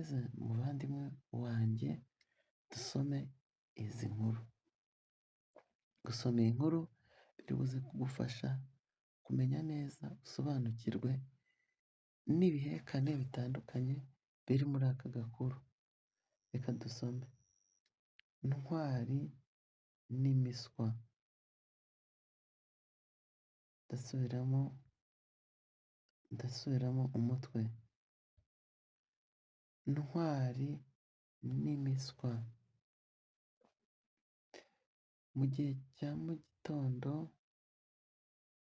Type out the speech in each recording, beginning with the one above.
Dukomeze muvandimwe wanjye, dusome izi nkuru. Gusoma iyi nkuru biri buze kugufasha kumenya neza, usobanukirwe n'ibihekane bitandukanye biri muri aka gakuru. Reka dusome. Ntwari n'imiswa. Ndasubiramo umutwe. Ntwari n'imiswa. Mu gihe cya mu gitondo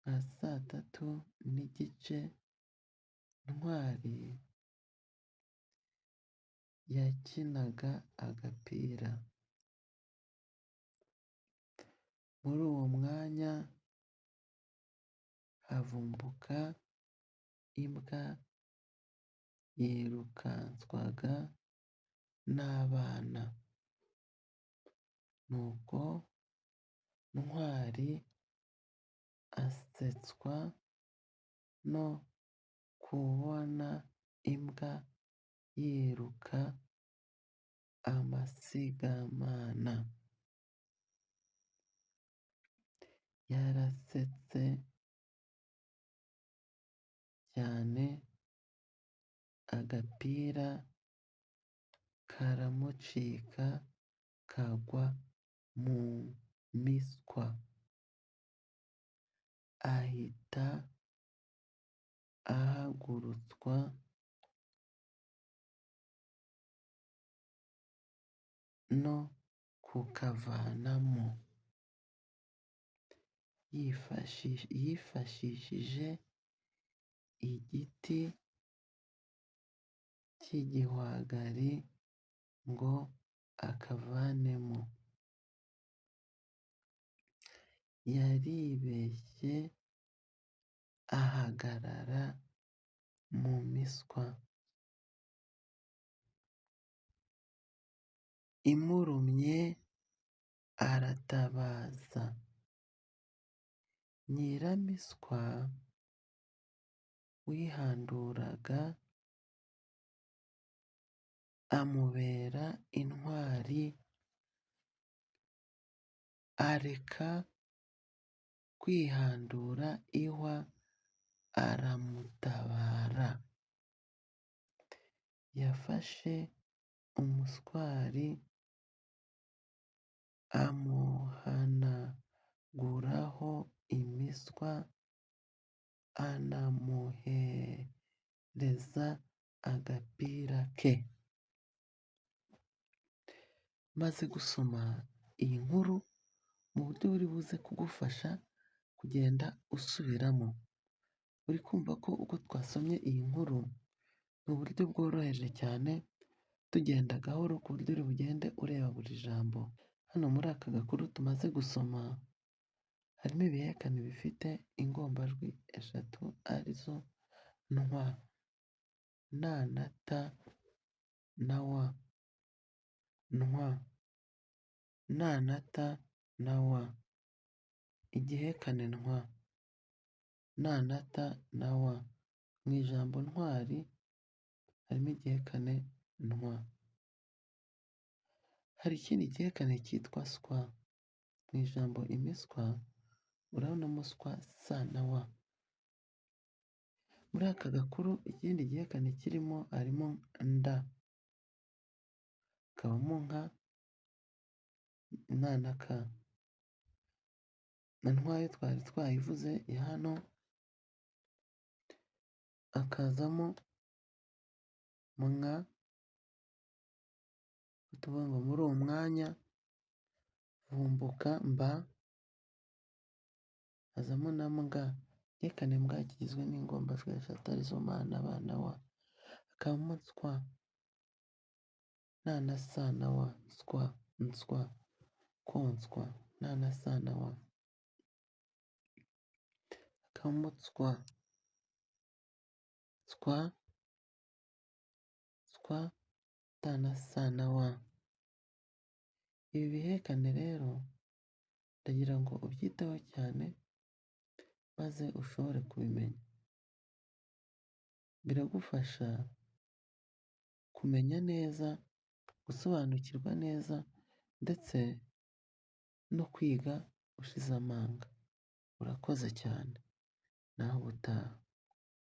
nka saa 3:30, Ntwari yakinaga agapira. Muri uwo mwanya havumbuka imbwa yirukanswaga n'abana. Nuko Ntwari asetswa no kubona imbwa yiruka amasigamana. Yarasetse cyane, agapira karamucika kagwa mu miswa. Ahita ahagurutswa no kukavanamo. Yifashishije igiti cy'igihwagari ngo akavanemo. Yaribeshye ahagarara mu miswa. Imurumye aratabaza. Nyiramiswa wihanduraga amubera intwari, areka kwihandura ihwa aramutabara. Yafashe umuswari amuhanaguraho imiswa, anamuhereza agapira ke. Maze gusoma iyi nkuru mu buryo buri buze kugufasha kugenda usubiramo. Uri kumva ko uko twasomye iyi nkuru ni uburyo bworoheje cyane, tugenda gahoro ku buryo uri bugende ureba buri jambo. Hano muri aka gakuru tumaze gusoma harimo ibihekane bifite ingombajwi 3 arizo ntwa, na na ta na wa, ntwa, na na ta na wa, igihekane ntwa, na na ta na wa. Mu ijambo ntwari harimo igihekane ntwa. Hari ikindi gihekane cyitwa swa. Mu ijambo imiswa urabonamo swa, sa na wa. Muri aka gakuru ikindi gihekane kirimo harimo nda, hakabamo nka, na na ka. Na ntwayo twari twayivuze ya hano, hakazamo mwa, tuvuga ngo muri uwo mwanya vumbuka mba, hazamo na mbwa. Igihekane mbwa kigizwe n'ingombajwi 3 arizo ma na ba na wa. Hakabamo tswa, na na sa na wa, tswa, ntswa, konswa, na na sa na wa. Hakabamo tswa, tswa, tswa, ta na sa na wa. Ibi bihekane rero ndagira ngo ubyiteho cyane maze ushobore kubimenya. Biragufasha kumenya neza, gusobanukirwa neza ndetse no kwiga ushize amanga. Urakoze cyane, naho ubutaha.